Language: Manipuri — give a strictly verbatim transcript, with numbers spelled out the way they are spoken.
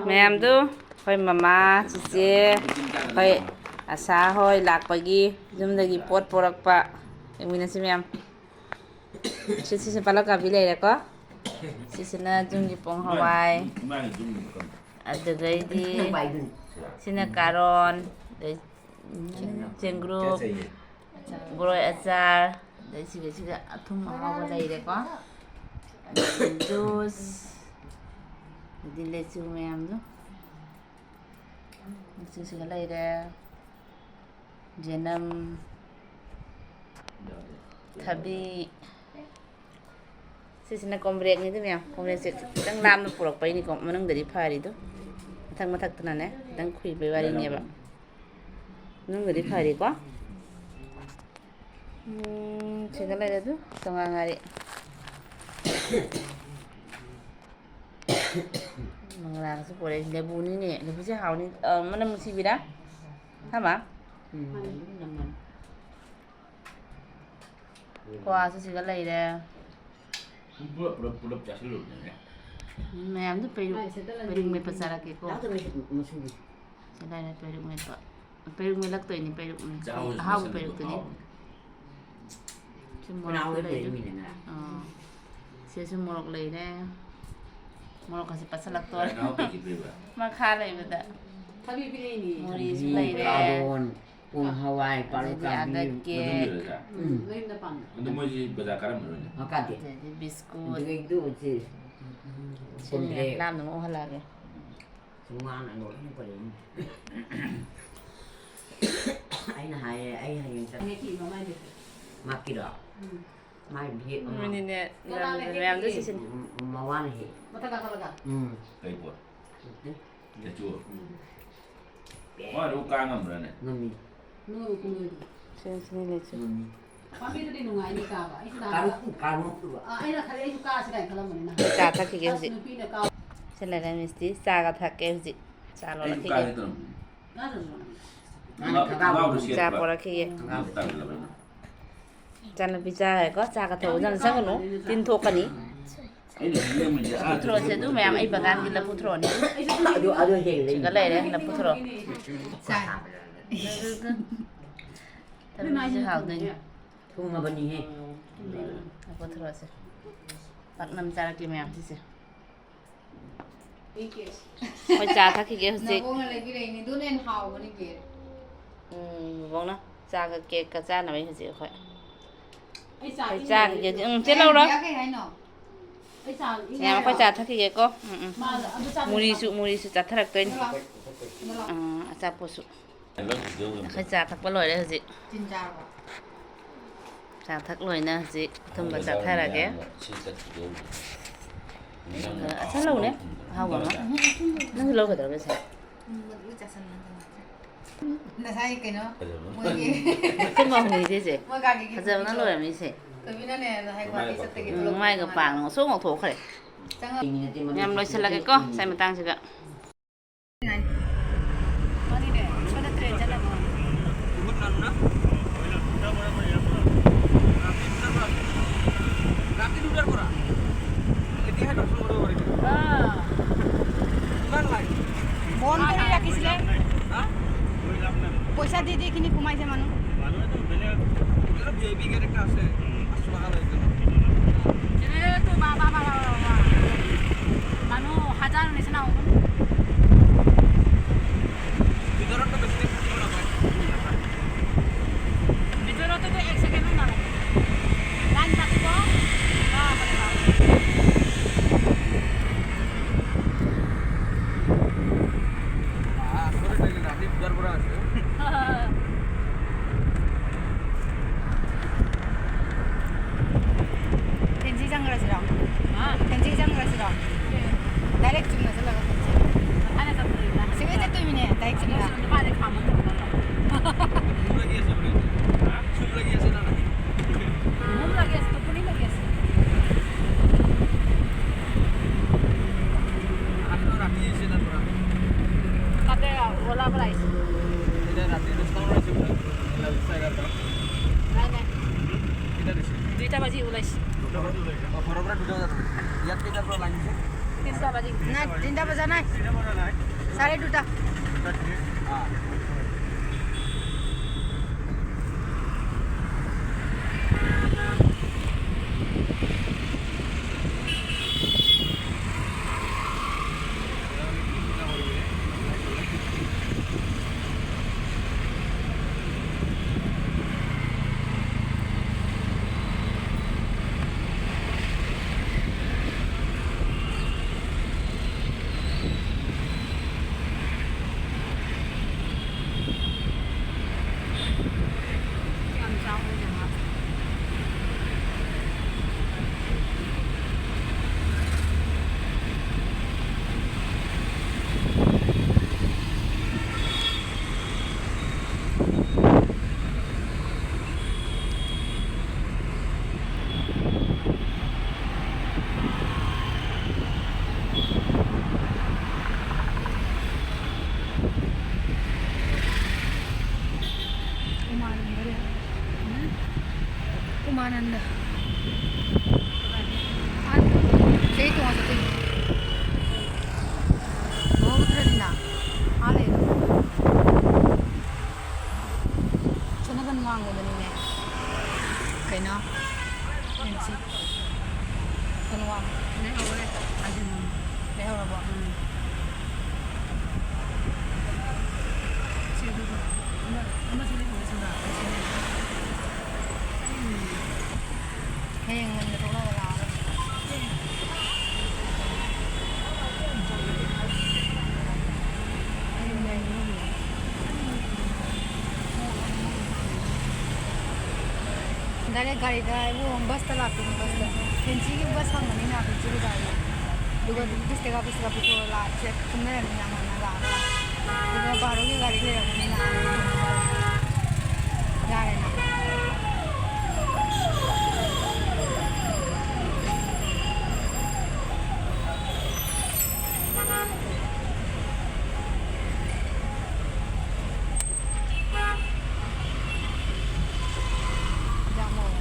ꯃꯌꯥꯝꯗꯨ, ꯑꯩꯈꯣꯏ ꯃꯃꯥ, ꯆꯤꯆꯦ, ꯑꯩꯈꯣꯏ ꯑꯁꯥ ꯍꯣꯏ ꯂꯥꯛꯄꯒꯤ ꯌꯨꯝꯗꯒꯤ ꯄꯣꯠ ꯄꯣꯔꯛꯄ꯫ ꯌꯦꯡꯃꯤꯟꯅꯁꯤ ꯃꯌꯥꯝ꯫ ꯁꯤ, ꯁꯤꯁꯦ ꯄꯥꯂꯛ ꯀꯥꯕꯤ ꯂꯩꯔꯦꯀꯣ꯫ ꯁꯤꯁꯤꯅ ꯌꯨꯝꯒꯤ ꯄꯣꯡ ꯍꯋꯥꯏ꯫ ꯑꯗꯨꯗꯩꯗꯤ ꯁꯤꯅ ꯀꯥꯔꯣꯟ꯫ ꯑꯗꯩ ꯆꯦꯡꯒ꯭ꯔꯨꯞ, ꯕꯣꯔꯣꯏ ꯑꯆꯥꯔ, ꯑꯗꯩ ꯁꯤꯒ ꯁꯤꯒ ꯑꯊꯨꯝ ꯑꯍꯥꯎꯕ ꯂꯩꯔꯦꯀꯣ꯫ ꯑꯗꯩ ꯖꯨꯁ, ꯑꯗꯩ ꯂꯦꯆꯨ ꯃꯌꯥꯝꯗꯣ꯫ ꯂꯦꯆꯨ ꯁꯤꯒ ꯂꯩꯔꯦ꯫ ꯖꯦꯅꯝ, ꯊꯕꯤ, ꯁꯤꯁꯤꯅ ꯀꯣꯝꯕ꯭ꯔꯦꯛꯅꯤꯗ ꯃꯌꯥꯝ꯫ ꯀꯣꯝꯕ꯭ꯔꯦꯛꯁꯦ ꯈꯤꯇꯪ ꯂꯥꯞꯅ ꯄꯨꯔꯛꯄꯩꯅꯤꯀꯣ, ꯃꯅꯨꯡꯗꯗꯤ ꯐꯔꯤꯗꯣ꯫ ꯃꯊꯛ ꯃꯊꯛꯇꯅꯅꯦ ꯈꯤꯇꯪ ꯈꯨꯏꯕꯩ ꯋꯥꯔꯤꯅꯦꯕ꯫ ꯃꯅꯨꯡꯗꯗꯤ ꯐꯔꯤꯀꯣ꯫ ꯎꯝ, ꯁꯤꯗ ꯂꯩꯔꯦ ꯑꯗꯨ ꯆꯉꯥꯡ ꯉꯥꯔꯤ꯫ ꯃꯪꯒ꯭ꯔꯥꯒꯁꯨ ꯄꯨꯔꯛꯑꯦ꯫ ꯂꯦꯕꯨꯅꯤꯅꯦ꯫ ꯂꯦꯕꯨꯁꯦ ꯍꯥꯎꯅꯤ꯫ ꯑ, ꯃꯅꯝ ꯅꯨꯡꯁꯤꯕꯤꯔꯥ? ꯍꯥ, ꯃꯥ? ꯎꯝ, ꯅꯝꯃꯅꯤ꯫ ꯀ꯭ꯋꯥꯁꯨ ꯁꯤꯒ ꯂꯩꯔꯦ꯫ ꯄꯨꯂꯞ, ꯄꯨꯂꯞ, ꯄꯨꯂꯞ ꯆꯥꯁꯤꯜꯂꯨꯕꯅꯤꯅꯦ꯫ ꯃꯌꯥꯝꯗꯨ ꯄꯦꯔꯨꯛ, ꯃꯥꯏ ꯁꯦꯠꯇ ꯂꯩ꯫ ꯄꯦꯔꯨꯛ ꯃꯦꯠꯄ ꯆꯥꯔꯛꯀꯦꯀꯣ꯫ ꯌꯥꯎꯗꯕꯅꯦ ꯃꯆꯨꯒꯤ꯫ ꯁꯤ ꯂꯩꯔꯦ ꯄꯦꯔꯨꯛ ꯃꯦꯠꯄ꯫ ꯄꯦꯔꯨꯛ ꯃꯦꯠꯂꯛꯇꯣꯏꯅꯤ, ꯄꯦꯔꯨꯛ ꯃꯦꯠꯄ꯫ ꯆꯥꯎ, ꯑꯍꯥꯎꯕ ꯃꯁꯛꯇꯨ ꯄꯦꯔꯨꯛꯇꯨꯅꯤ꯫ ꯍꯥꯎꯕꯅꯤ꯫ ꯁꯤ ꯃꯣꯔꯣꯛꯁꯨ ꯀꯅꯥꯍꯣꯏ ꯂꯩꯔꯦ꯫ ꯂꯩꯃꯤꯟꯅꯩꯅ? ꯑꯥ꯫ ꯁꯤꯁꯨ ꯃꯣꯔꯣꯛ ꯂꯩꯔꯦ꯫ ꯃꯣꯔꯣꯛꯀꯁꯦ ꯄꯠꯁꯤꯜꯂꯛꯇꯣꯔꯦ꯫ ꯀꯅꯥꯍꯣꯏ ꯄꯤꯈꯤꯗꯣꯏꯕ? ꯃꯈꯥ ꯂꯩꯕꯗ꯫ ꯊꯕꯤ ꯄꯤꯔꯛꯏꯅꯦ꯫ ꯃꯣꯔꯦꯁꯨ ꯊꯕꯤ, ꯂꯩꯔꯦ꯫ ꯀꯥꯔꯣꯟ, ꯄꯣꯡ ꯍꯋꯥꯏ, ꯄꯥꯔꯨ ꯑꯗꯩꯗꯤ ꯀꯥꯕꯤ, ꯑꯗ ꯀꯦꯛ꯫ ꯃꯗꯨ ꯂꯩꯔꯒ? ꯎꯝ, ꯃꯌꯨꯝꯗ ꯄꯥꯟꯕ꯫ ꯑꯗꯨ ꯃꯣꯏꯁꯤ ꯕꯖꯥꯔ ꯀꯥꯔꯝꯃꯔꯣꯏꯅꯦ꯫ ꯃꯈꯥꯗꯤ꯫ ꯑꯗꯩꯗꯤ ꯕꯤꯁꯀꯨꯠ꯫ ꯑꯗꯨꯗꯒꯤꯗꯨ ꯁꯤ ꯁꯤꯅꯤ ꯀꯣꯝꯄ꯭ꯔꯦꯛ꯫ ꯂꯥꯝꯅ ꯑꯃꯨꯛ ꯍꯜꯂꯛꯑꯒꯦ꯫ ꯁꯨꯝ ꯉꯥꯡꯅ ꯂꯣꯏꯅ ꯄꯔꯦꯡ꯫ ꯑꯩꯅ ꯍꯥꯏꯌꯦ, ꯑꯩ ꯍꯌꯦꯡ ꯆꯠ-, ꯍꯦꯛꯀꯤ ꯃꯃꯥꯏꯗꯨꯁꯨ꯫ ꯃꯥꯀꯤꯔꯣ? ꯎꯝ꯫ ꯃꯥꯏ ꯕꯦꯛ ꯑꯃ꯫ ꯃꯣꯏꯅꯤꯅꯦ, ꯀꯅꯥꯅ ꯂꯝ-, ꯍꯦꯛꯀꯦ? ꯃꯌꯥꯝꯗꯣ ꯁꯤꯁꯤꯅꯤ꯫ ꯎꯝ, ꯎꯝ, ꯃꯋꯥꯅ ꯍꯦꯛ꯫ ꯃꯊꯛ ꯀꯥꯈꯠꯂꯒ? ꯎꯝ꯫ ꯀꯩ ꯄꯣꯠ? ꯎꯝ꯫ ꯂꯩꯆꯨ? ꯎꯝ꯫ ꯃꯥ ꯑꯗꯨ ꯀꯥ ꯉꯝꯕ꯭ꯔꯥꯅꯦ? ꯉꯝꯃꯤ꯫ ꯅꯣꯏ ꯎꯀꯨ ꯅꯣꯏꯗꯤ꯫ ꯁꯤꯅ ꯁꯤꯅꯤ ꯂꯩꯆꯨ꯫ ꯉꯝꯃꯤ꯫ ꯄꯥꯝꯕꯤꯗꯨꯗꯤ ꯅꯨꯡꯉꯥꯏꯅꯤ ꯀꯥꯕ꯫ ꯑꯩꯁꯨ ꯅꯍꯥꯟ ꯀꯥꯔꯨ-, ꯀꯥꯔꯨ ꯅꯠꯇ꯭ꯔꯣ? ꯑꯥ, ꯑꯩꯅ ꯈꯜꯂꯦ, ꯑꯩꯁꯨ ꯀꯥꯁꯤꯔꯥ ꯍꯥꯏꯅ ꯈꯜꯂꯝꯕꯅꯤ ꯅꯍꯥꯟ꯫ ꯆꯥ ꯊꯛꯈꯤꯒꯦ ꯑꯁ, ꯍꯧꯖꯤꯛ꯫ ꯅꯨꯄꯤꯅ ꯀꯥ- ꯁꯤ ꯂꯩꯔꯦ ꯃꯤꯁꯇꯤ꯫ ꯆꯥꯒ ꯊꯛꯀꯦ ꯍꯧꯖꯤꯛ꯫ ꯆꯥ ꯑꯩꯁꯨ ꯂꯣꯜꯂꯛꯈꯤꯒꯦ꯫ ꯀꯥꯒꯦ ꯇꯧꯔꯝꯕꯅꯤ꯫ ꯀꯥꯔꯨꯅꯨ꯫ ꯃꯥꯅ ꯈꯣꯡꯒ꯭ꯔꯥꯎ-, ꯈꯣꯡꯒ꯭ꯔꯥꯎꯗꯣ ꯈꯪꯒꯥꯎ-, ꯁꯦꯠꯄ꯫ ꯆꯥ ꯄꯣꯔꯛꯈꯤꯒꯦ꯫ ꯈꯣꯡꯒ꯭ꯔꯥꯎ ꯇꯜꯂꯕ ꯑꯩꯅ꯫ ꯏꯆꯥꯅꯨꯄꯤ ꯆꯥꯔꯦꯀꯣ꯫ ꯆꯥꯒ ꯊꯛꯎ ꯌꯥꯝ ꯆꯪꯒꯅꯨ꯫ ꯇꯤꯟ ꯊꯣꯛꯀꯅꯤ꯫ ꯂꯐꯨ ꯊꯔꯣꯁꯦ ꯑꯗꯨ ꯃꯌꯥꯝ ꯑꯩ ꯕꯒꯥꯟꯒꯤ ꯂꯐꯨ ꯊꯔꯣꯅꯤ꯫ ꯑꯗꯨ, ꯑꯗꯨ ꯍꯦꯛ ꯂꯩ꯫ ꯁꯤꯒ ꯂꯩꯔꯦ ꯂꯐꯨ ꯊꯔꯣ꯫ ꯆꯥꯏ꯫ ꯊꯕꯤꯁꯦ ꯍꯥꯎꯗꯣꯏꯅꯦ꯫ ꯊꯨꯝꯃꯕꯅꯤꯍꯦ꯫ ꯂꯐꯨ ꯊꯔꯣꯁꯦ꯫ ꯄꯥꯛꯅꯝ ꯆꯥꯔꯛꯀꯦ ꯃꯌꯥꯝ ꯁꯤꯁꯦ꯫ ꯑꯩꯈꯣꯏ ꯆꯥ ꯊꯛꯈꯤꯒꯦ ꯍꯧꯖꯤꯛ꯫ ꯅꯕꯣꯛꯅ ꯂꯩꯕꯤꯔꯛꯏꯅꯦ꯫ ꯑꯗꯨꯅ ꯍꯦꯟꯅ ꯍꯥꯎꯕꯅꯤ, ꯀꯦ꯫ ꯎꯝ, ꯕꯣꯛꯅ ꯆꯥꯒ ꯀꯦꯛꯀ ꯆꯥꯅꯕꯩ ꯍꯧꯖꯤꯛ ꯑꯩꯈꯣꯏ꯫ ꯑꯩ ꯆꯥ ꯑꯩ ꯊꯛꯅꯤꯡꯉꯦ꯫ ꯆꯥꯈꯤꯒꯦ ꯍꯧꯖꯤꯛ꯫ ꯎꯝ, ꯆꯦ ꯂꯧꯔꯣ꯫ ꯀꯩ ꯍꯥꯏꯅꯣ? ꯑꯩ ꯆꯥ ꯃꯌꯥꯝ ꯑꯩꯈꯣꯏ ꯆꯥ ꯊꯛꯈꯤꯒꯦꯀꯣ꯫ ꯎꯝ, ꯎꯝ꯫ ꯃꯥ ꯑꯗꯨ ꯆꯥ ꯃꯨꯔꯤꯁꯨ, ꯃꯨꯔꯤꯁꯨ ꯆꯥꯊꯔꯛꯇꯣꯏꯅꯤ꯫ ꯑꯗꯨ ꯂꯥꯛꯑꯣ꯫ ꯑꯗꯨ ꯂꯥꯛꯑꯣ꯫ ꯑꯥ, ꯑꯆꯥꯄꯣꯠꯁꯨ꯫ ꯑꯩꯈꯣꯏ ꯆꯥ ꯊꯛꯄ ꯂꯣꯏꯔꯦ ꯍꯧꯖꯤꯛ꯫ ꯆꯤꯅꯤ ꯆꯥꯔꯕꯣ? ꯆꯥ ꯊꯛ ꯂꯣꯏꯅ ꯍꯧꯖꯤꯛ ꯑꯊꯨꯝꯕ ꯆꯥꯊꯔꯒꯦ꯫ ꯑꯗꯨꯒ ꯑꯆꯥ ꯂꯧꯅꯦ꯫ ꯑꯍꯥꯎꯕ ꯑꯃ꯫ ꯅꯪꯁꯨ ꯂꯧꯒꯗ꯭ꯔꯣ ꯁꯦ? ꯎꯝ, ꯂꯣꯏ ꯆꯥꯁꯟꯅꯗꯅ꯫ ꯉꯁꯥꯏ ꯀꯩꯅꯣ, ꯐꯖꯕ꯫ ꯃꯣꯏꯒꯤ ꯑꯊꯨꯝꯕ ꯍꯧꯅꯤꯡꯗꯦꯁꯦ꯫ ꯃꯣꯏ ꯀꯥꯒꯤ ꯐꯖꯕꯅ ꯂꯣꯏꯔꯝꯃꯤꯁꯦ꯫ ꯀꯕꯤꯅꯅꯦ ꯉꯁꯥꯏ ꯒꯨꯍꯥꯇꯤ ꯆꯠꯇꯒꯤ ꯎꯝ, ꯊꯣꯛꯂꯛꯄꯗꯣ ꯃꯥꯏꯒ ꯃꯥꯅ꯫ ꯄꯥꯡ ꯉꯧꯁꯣꯛ ꯉꯧꯊꯣꯛꯈ꯭ꯔꯦ꯫ ꯆꯪꯉꯛ- ꯌꯥꯝ ꯂꯣꯏꯁꯤꯜꯂꯒꯦꯀꯣ ꯉꯁꯥꯏ ꯃꯇꯥꯡꯁꯤꯒ꯫ ꯃꯥꯅꯤꯅꯦ, ꯁꯣꯝꯗ ꯇ꯭ꯔꯦꯟ ꯆꯠꯂꯕꯣ? ৰাতি দুটাৰ পৰা। এতিয়াহে দৰ্শন কৰিব পাৰিব। অ। ইমান লাইন। বন্ধ কৰি ৰাখিছিলে। হা? পইচা দি দি এইখিনি সোমাইছে মানুহ। মানুহেতো বেলেগ। এতিয়াতো ভি আই পি গেট একটা আছে। পাঁচশ টকা লয় এজনৰ। এনেতো বা, বা, বা, বা, বা, বা। মানুহ হাজাৰ নিচিনা হ'ব। ভিতৰততো বেছি টাইম থাকিব নাপায়। ভিতৰততো এক ছেকেণ্ডো নালাগে। লাইন পাতিব। বাপৰে বাপ। ꯀꯦꯟꯖꯤ ꯆꯪꯈ꯭ꯔꯁꯤꯔꯣ? ꯍꯥ? ꯀꯦꯟꯖꯤ ꯆꯪꯈ꯭ꯔꯁꯤꯔꯣ? ꯗꯥꯏꯔꯦꯛ ꯆꯨꯝꯅ ꯆꯠꯂꯒ ꯀꯦꯟꯖꯤ꯫ ꯁꯤꯗꯩ ꯆꯠꯇꯣꯏꯃꯤꯅꯦ, ꯗꯥꯏꯔꯦꯛ ꯆꯨꯝꯅ꯫ তাতে অলা পৰা আহিছোঁ। নাই, নাই। দুইটা বাজি ওলাইছোঁ। ঘৰৰ পৰা দুটা বজাত ওলাইছে। ইয়াত কেইটাৰ পৰা লাইন দিছে? তিনিটা বাজি। নাই, তিনিটা বজা নাই। চাৰে দুটা। ꯎꯃꯥꯅꯟꯗ ꯂꯩ꯫ ꯎꯝ? ꯎꯃꯥꯅꯟꯗ꯫ ꯆꯍꯤ ꯇꯣꯉꯥꯟ ꯆꯠꯇꯣꯏꯅꯤ꯫ ꯂꯨꯍꯧꯗ꯭ꯔꯗꯤꯅ꯫ ꯑꯥ ꯂꯩꯔꯣ꯫ ꯁꯣꯝ ꯅꯥꯀꯟ ꯋꯥꯡꯃꯗꯅꯤꯅꯦ꯫ ꯀꯩꯅꯣ? ꯌꯦꯡꯁꯤ꯫ ꯁꯣꯝ ꯋꯥꯡ꯫ ꯂꯩꯍꯧꯔꯦ꯫ ꯂꯩꯍꯧꯔꯕꯣ? ꯎꯝ꯫ ꯁꯤ ꯑꯗꯨꯁꯨ꯫ ꯑꯃ-, ꯑꯃꯁꯨ ꯂꯩꯍꯧꯔꯦ ꯁꯣꯝꯗ꯫ ꯎꯝ꯫ ꯍꯌꯦꯡ ꯉꯟꯅ ꯊꯣꯛꯂꯛꯑꯒ ꯂꯥꯛꯑꯒ꯫ Direct ꯒꯥꯔꯤꯗ ꯏꯕꯨꯡꯉꯣ, ꯕꯁꯇ ꯂꯥꯛꯇꯣꯏꯅꯤ, ꯕꯁꯇ꯫ ꯐꯦꯟꯁꯤꯒꯤ ꯕꯁ ꯐꯪꯒꯅꯤꯅ, ꯐꯦꯟꯁꯤꯒꯤ ꯒꯥꯔꯤ꯫ ꯑꯗꯨꯒ ꯑꯗꯨꯝ ꯄꯤꯁꯇꯒ, ꯄꯤꯁꯇꯒ ꯄꯤꯊꯣꯛꯑ ꯂꯥꯛꯑ ꯆꯦꯛ ꯈꯨꯝꯅꯔꯅꯤ ꯌꯥꯝ ꯉꯟꯅ ꯂꯥꯛꯑꯒ꯫ ꯑꯗꯨꯒ ꯕꯥꯔꯣꯒꯤ ꯒꯥꯔꯤ ꯂꯩꯔꯝꯒꯅꯤꯅ꯫ ꯌꯥꯔꯦꯅ꯫ ꯌꯥꯝ ꯉꯧꯋꯦ꯫